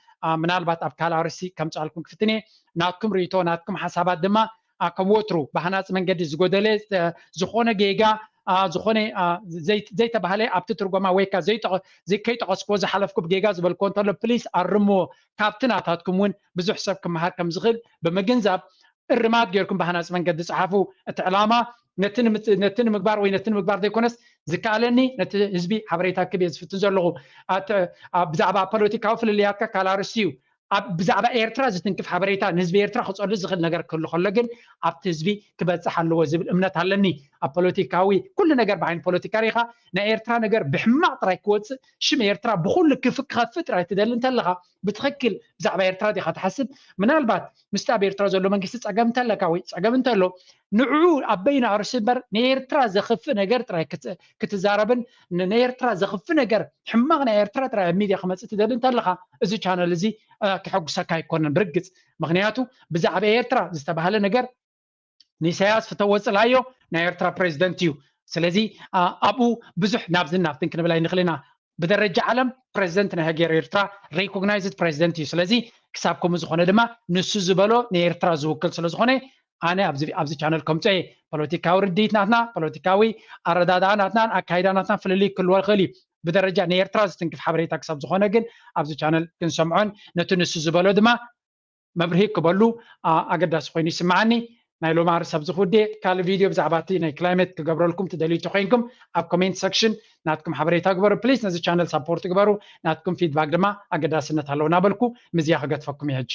ምናልባት ኣብ ካልእ ኣርእስቲ ከምፅኣልኩም ክፍትን እየ። ናትኩም ርእይቶ ናትኩም ሓሳባት ድማ ከም ወትሩ ብሃናፂ መንገዲ ዝጎደለ ዝኾነ ጌጋ ዝኾነ ዘይተባህለ ኣብቲ ትርጎማ ወይ ከይጠቐስክዎ ዝሓለፍኩ ብጌጋ ዝበልክዎ እንተሎ ፕሊስ ኣርምዎ። ካብቲ ናታትኩም እውን ብዙሕ ሰብ ክመሃር ከም ዝኽእል ብምግንዛብ እርማት ጌርኩም ብሃናፂ መንገዲ ፀሓፉ። እቲ ዕላማ ነቲ ንምግባር ወይ ነቲ ንምግባር ዘይኮነስ ዝከኣለኒ ነቲ ህዝቢ ሓበሬታ ክብ እየ ዝፍትን ዘለኹ። ብዛዕባ ፖለቲካዊ ፍልልያትካ ካልእ ኣርእስቲ እዩ። ብዛዕባ ኤርትራ ዝትንክፍ ሓበሬታ ንህዝቢ ኤርትራ ክፀሉ ዝኽእል ነገር ክህሉ ከሎ ግን ኣብቲ ህዝቢ ክበፅሕ ኣለዎ ዝብል እምነት ኣለኒ። ኣብ ፖለቲካዊ ኩሉ ነገር ብዓይኒ ፖለቲካ ሪኢኻ ናይ ኤርትራ ነገር ብሕማቕ ጥራይ ክወፅእ ሽም ኤርትራ ብኩሉ ክፍ- ክኸፍእ ጥራይ ትደሊ እንተለኻ ብትኽክል ብዛዕባ ኤርትራ ዲኻ ትሓስብ? ምናልባት ምስቲ ኣብ ኤርትራ ዘሎ መንግስቲ ፀገም እንተለካ ወይ ፀገም እንተሎ ንዕኡ ኣብ በይኑ ኣርሲ እምበር ንኤርትራ ዘኽፍእ ነገር ጥራይ ክት- ክትዛረብን ን- ንኤርትራ ዘኽፍእ ነገር ሕማቕ ናይ ኤርትራ ጥራይ ኣብ ሚድያ ክመፅእ ትደሊ እንተለኻ እዚ ቻነል እዚ እ፣ ከሐጉሰካ ኣይኮነን ብርግፅ። ምክንያቱ ብዛዕባ ኤርትራ ዝተባህለ ነገር ንኢሳያስ ፍተዎ ፅላዮ ናይ ኤርትራ ፕሬዚደንት እዩ። ስለዚ አ- ኣብኡ ብዙሕ ናብዝን ናብትን ክንብል ኣይንኽእል ኢና። ብደረጃ ዓለም ፕሬዚደንት ናይ ሃገር ኤርትራ ሪኮግናይዝድ ፕሬዚደንት እዩ። ስለዚ ክሳብ ከምኡ ዝኾነ ድማ ንሱ ዝበሎ ንኤርትራ ዝውክል ስለዝኾነ ኣነ ኣብዚ ኣብዚ ቻነል ከምፀ እየ። ፖለቲካዊ ርድኢት ናትና፣ ፖለቲካዊ ኣረዳድኣ ናትናን ኣካይዳ ናትናን ፍልልይ ክህልዎ ይኽእል እዩ። ብደረጃ ንኤርትራ ዝትንክፍ ሓበሬታ ክሳብ ዝኾነ ግን ኣብዚ ቻነል ክንሰምዖን ነቲ ንሱ ዝበሎ ድማ መብርሂ ክበሉ ኣ- ኣገዳሲ ኮይኑ ይስምዓኒ። ናይ ሎማሪ ሰብ ዝኹዴ ካልእ ቪድዮ ብዛዕባ እቲ ናይ ክላይሜት ክገብረልኩም ትደልዩ ተኮይንኩም ኣብ ኮሜንት ሰክሽን ናትኩም ሓበሬታ ግበሩ። ፕሊስ ነዚ ቻነል ሳፖርት ግበሩ። ናትኩም ፊድባክ ድማ ኣገዳስነት ኣለዎ እናበልኩ ምዝያ ክገትፈኩም እየ ሕጂ።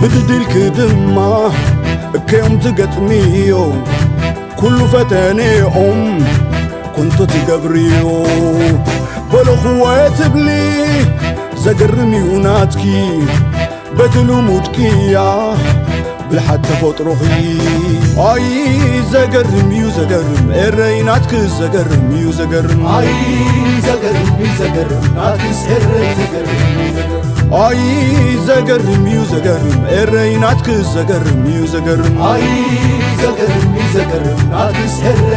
ብድድልኪ ድማ እከዮም ትገጥምዮ ኩሉ ፈተኔኦም ኩንቱ ትገብርዮ በለኽዎ ትብሊ ዘገርም እዩ ናትኪ በቲ ልሙድ ቅያ ብልሓት ተፈጥሮኺ ኣይ ዘገርም እዩ ዘገርም ኤረይ ናትኪ ዘገርም እዩ ዘገርም ኣይ ዘገርም እዩ ዘገርም ናትኪስ ኤረይ ዘገርም እዩ ዘገርም ኣይ ዘገርም እዩ ዘገርም ኤረይ ናትኪ ዘገርም እዩ ዘገርም ኣይ ዘገርም እዩ ዘገርም ናትኪስ ኤረይ